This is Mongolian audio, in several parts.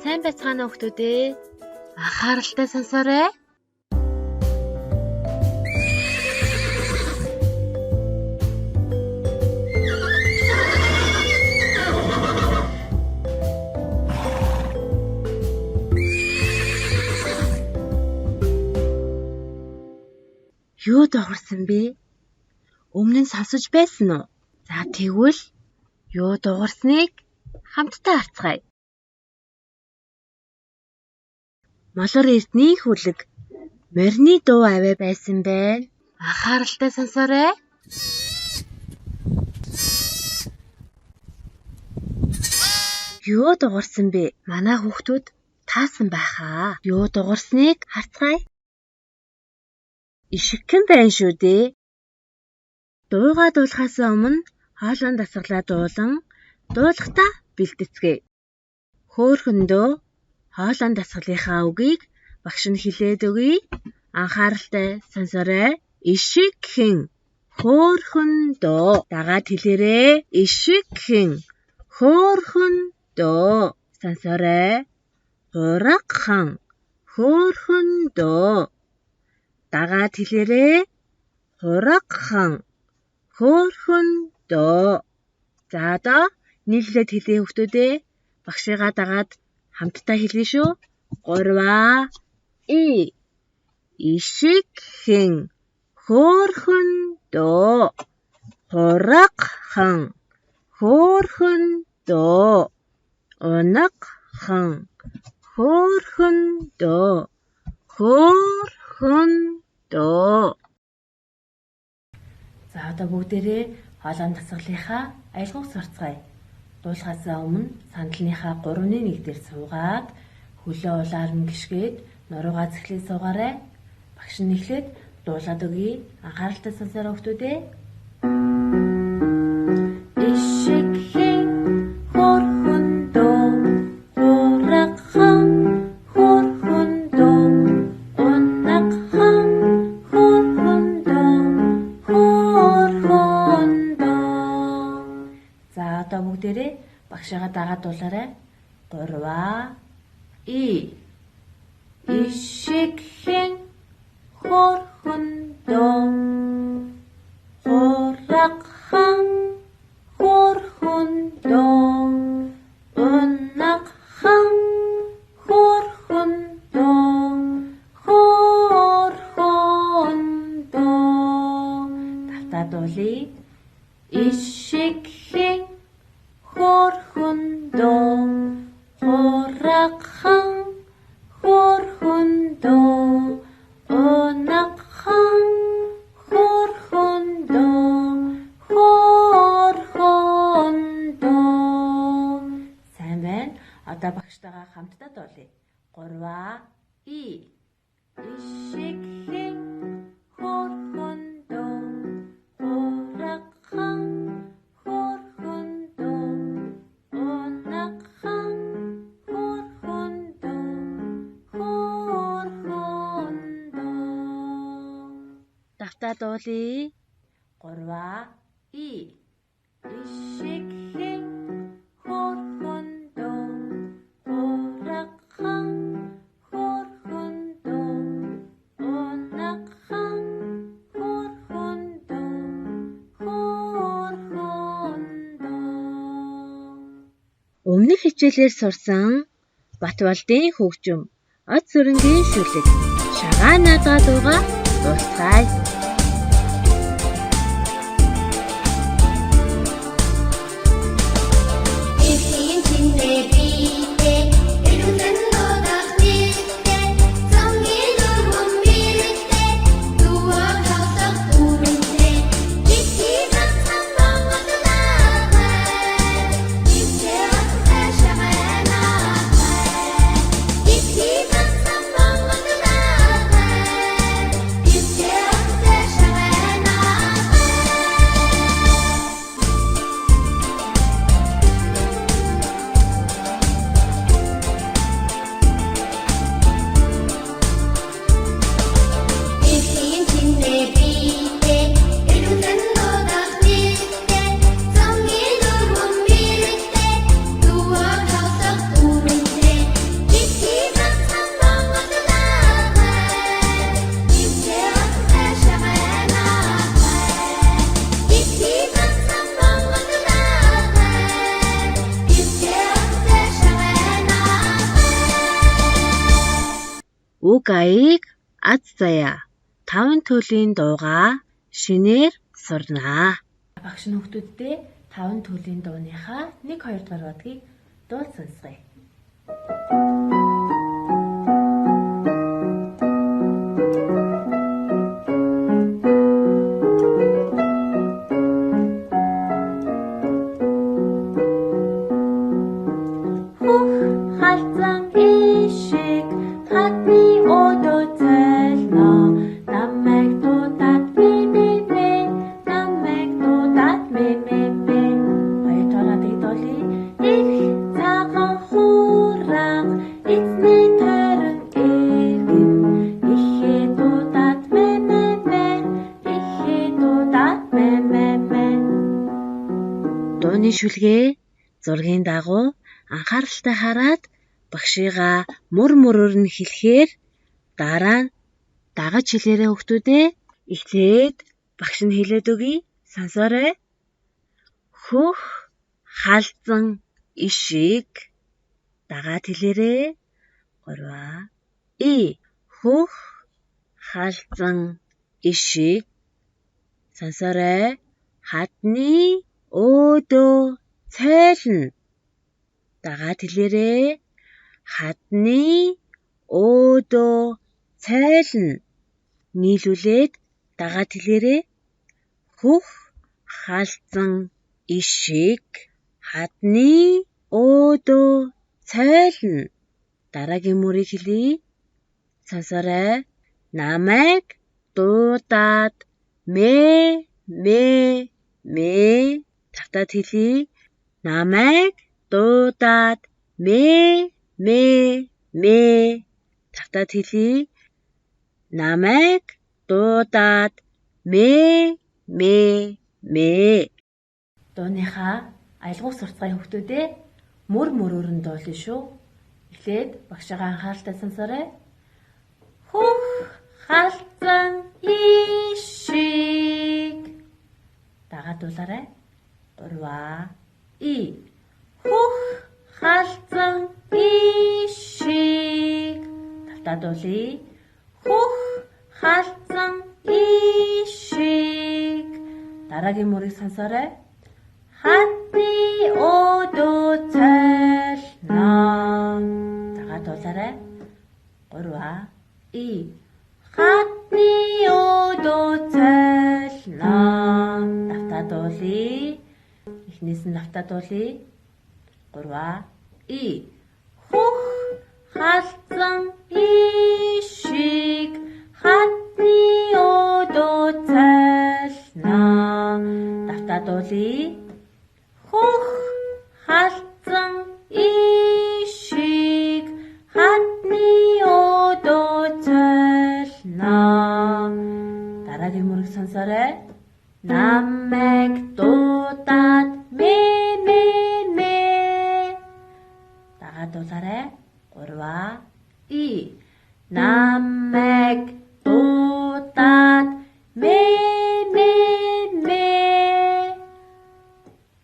Сайн байцгаана уу хүмүүдээ? Анхааралтай сонсоорой. Юу дуугарсан бэ? Өмнө нь сонсож байсан уу? За тэгвэл юу дуугарсныг хамтдаа харцгаая. Молор эрдний хүлэг морины дуу авиа байсан байна. Анхааралтай сонсоорой. Юу дуугарсан бэ? Манай хүүхдүүд таасан байхаа. Юу дуугарсныг харцгаая. Ишигхэн байна шүү дээ. Дуугаа дуулахаас өмнө хоолойн дасгалаа дуулан дуулахдаа бэлтгэцгээе. Хөөхөндөө хоолойн дасгалынхаа үгийг багш нь хэлээд өгье. Анхааралтай сонсоорой. Ишигхэн хөөхөн дөө. Дагаад хэлээрэй. Ишигхэн хөөхөн дөө. Сонсоорой. Хурагхан хөөхөн дөө. Дагаад хэлээрэй. Хурагхан хөөхөн дөө. За одоо нийлүүлээд хэлье хүүхдүүдээ. Багшигаа дагаад хамтдаа хэлье шүү. 3 и Ишигхэн хөөхөн дөө. Хурагхан хөөхөн дөө. Унагхан хөөхөн дөө. Хөөхөн дөө. За одоо бүгдээрээ хоолойн дасгалынхаа аялгауг сурцгаая. Дуулахаасаа өмнө сандалныхаа 3-1 дээр суугаад хөлөө улаар нь гიშгээд нуруугаа цэхлээ суугаарай. Багш нь эхлээд дуулаад өгье. Анхааралтай сонсоорой хүүхдүүдээ. Ишигхэн хөөрхөн дөө. Хурагхан хөөрхөн дөө. Унагхан хөөрхөн дөө. Хөөрхөн дөө. За одоо бүгдээрээ багшигаа дагаад дуулаарай. 3 и Ишигхэн хөөрхөн дөө. Хурагхан хөөрхөн дөө. Унагхан хөөрхөн дөө. Хөөрхөн дөө. Тавтаа дуулъя. Ишигхэн хөөрхөн дөө. Хурагхан хөөрхөн дөө. Унагхан хөөрхөн дөө. Хөөрхөн дөө. Сайн байна. Одоо багштайгаа хамтдаа дуулъя. 3 и Ишигхэн хөөрхөн дөө. Хурагхан хөөрхөн дөө. Унагхан хөөрхөн дөө. Хөөрхөн дөө. Давтаа дуулъя. 3 и Ишигхэн хөөрхөн дөө. Хурагхан хөөрхөн дөө. Унагхан хөөрхөн дөө. Хөөрхөн дөө. Өмнөх хичээлээр сурсан Батболдын хөгжим, од сүрэнгийн шүлэг, шагаан наадгаа дуугаа дуусгаая. Эрхийн чинээ биетэй, эргэн нуудах нэртэй, цонгийн өргөн мэрэгтэй, дүүр тоглох бүрэнтэй, битгий ганцхан Монгол наадмай, битгий аттай шагаан наадмай, битгий ганцхан Монгол наадмай, битгий аттай Үг аяыг аз заяа. 5 төлөлийн дуугаа шинээр сурнаа. Багш нь хүүхдүүддээ 5 төлөлийн дууныхаа 1 2 дугаар бадгийг дуулж сонсгоё. Хөх халзан ишиг хадны өдөө цайлно. Намайг дуудаад мэ мэ мэ, намайг дуудаад мэ мэ мэ. Хоёр дугаар бадгийг дуулъя. Их цагаан хуурайг эзний тойрон эргэн. Ихээ дуудаад мэ мэ мэ, ихээ дуудаад мэ мэ мэ. Дууны шүлгээ зургийн дагуу анхааралтай хараад багшигаа мөр мөрөөр нь хэлэхээр дараа нь дагаж хэлээрэй хүүхдүүдээ. Эхлээд багш нь хэлээд өгье. Сонсоорой. Хөх халзан ишиг дагаад хэлээрэй. 3 и хөх халзан ишиг сонсоорой. Хадны өөдөө цайлна. Дагаад хэлээрэй. Хадны өөдөө цайлна. Нийлүүлээд дагаад хэлээрэй. Хөх халзан ишиг хадны өөдөө цайлна. Дараагийн мөрийг хэлье. Сонсоорой. Намайг дуудаад мэ мэ мэ. Тавтаад хэлье. Намайг дуудаад мэ мэ мэ. Тавтаад хэлье. Намайг дуудаад мэ мэ мэ. Дууныхаа аялгау сурцгаая хүүхдүүдээ мөр мөрөөр нь дуулна шүү. Эхлээд багшаагаа анхааралтай сонсоорой. Хөх халзан ишиг дагаад дуулаарай. 3 и хөх халзан ишиг тавтаад дуулъя. Хөх халзан ишиг. Дараагийн мөрийг сонсоорой. Хадны өөдөө цайлна. Дагаад дуулаарай. 3 и хадны өөдөө цайлна. Давтаад дуулъя. Эхнээс нь давтаад дуулъя. 3 и хөх халзан ишиг хадны өөдөө цайлна. Давтаад дуулъя. Хөх халзан ишиг хадны өөдөө цайлна. Дараагийн мөрийг сонсоорой. Намайг дуудаад мэ мэ мэ. Дагаад дуулаарай. 3 и намайг дуудаад мэ мэ мэ.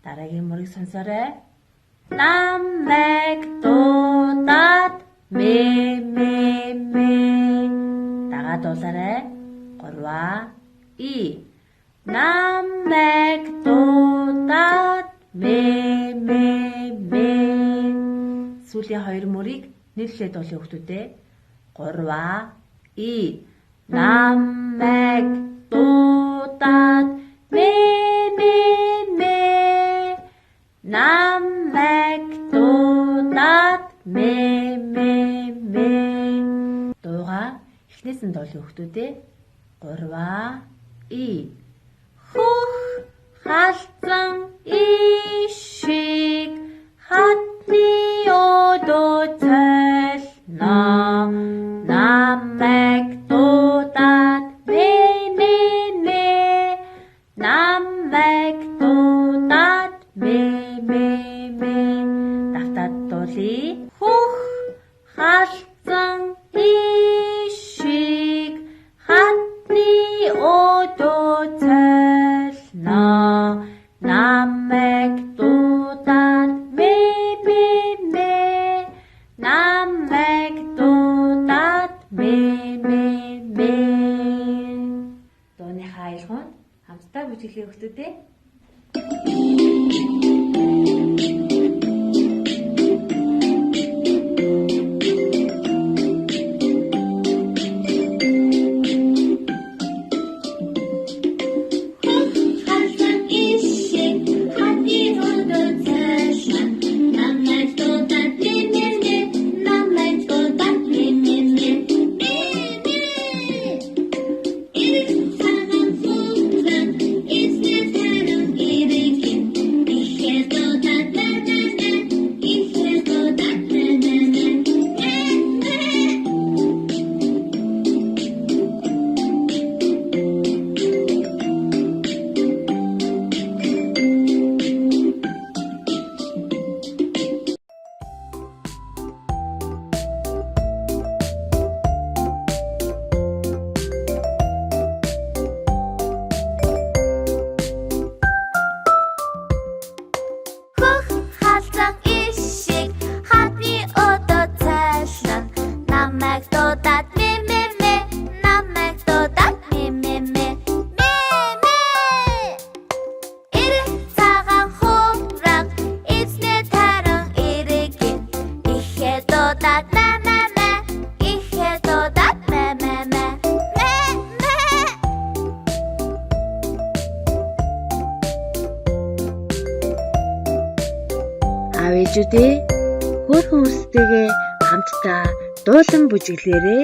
Дараагийн мөрийг сонсоорой. Намайг дуудаад мэ мэ мэ. Дагаад дуулаарай. 3 и намайг дуудаад мэ мэ мэ. Сүүлийн хоёр мөрийг нийлүүлээд дуулах хүүхдүүдээ. 3 и намайг дуудаад мэ мэ мэ. Намайг дуудаад мэ мэ мэ. Дуугаа эхнээс нь дуулах хүүхдүүдээ. 3 и хөх халзан ишиг хадны өөдөө цайлна. Намайг дуудаад мэ мэ мэ. Намайг дуудаад мэ мэ мэ. Давтаад дуулъя. Хөх халзан ишиг хадны өөдөө цайлна. Намайг дуудаад мэ мэ мэ. Намайг дуудаад мэ бүжиглэе хүүхдүүдээ. Халзан ишиг хатны өдөө цайлаа. Намайг дуудаад мэ мэ мэ, намайг дуудаад мэ мэ мэ, мэ мэ. Эрэг цагаан хуурай эзнээ таран эрэг ихээр дуудаад мэ мэ мэ, ихээр дуудаад мэ мэ мэ, мэ мэ. Хөх халзан ишиг хатны өдөө цайлна. Намайг дуудаад мэ мэ мэ, намайг дуудаад мэ мэ мэ, мэ мэ. Эрэг цагаан хуурай эзнээ таран эрэг ихээр дуудаад мэ мэ мэ, ихээр дуудаад мэ мэ мэ, мэ мэ. Аав ээжүүдээ хөөрхөн үстэйгээ хамтдаа дуулан бүжиглээрэй.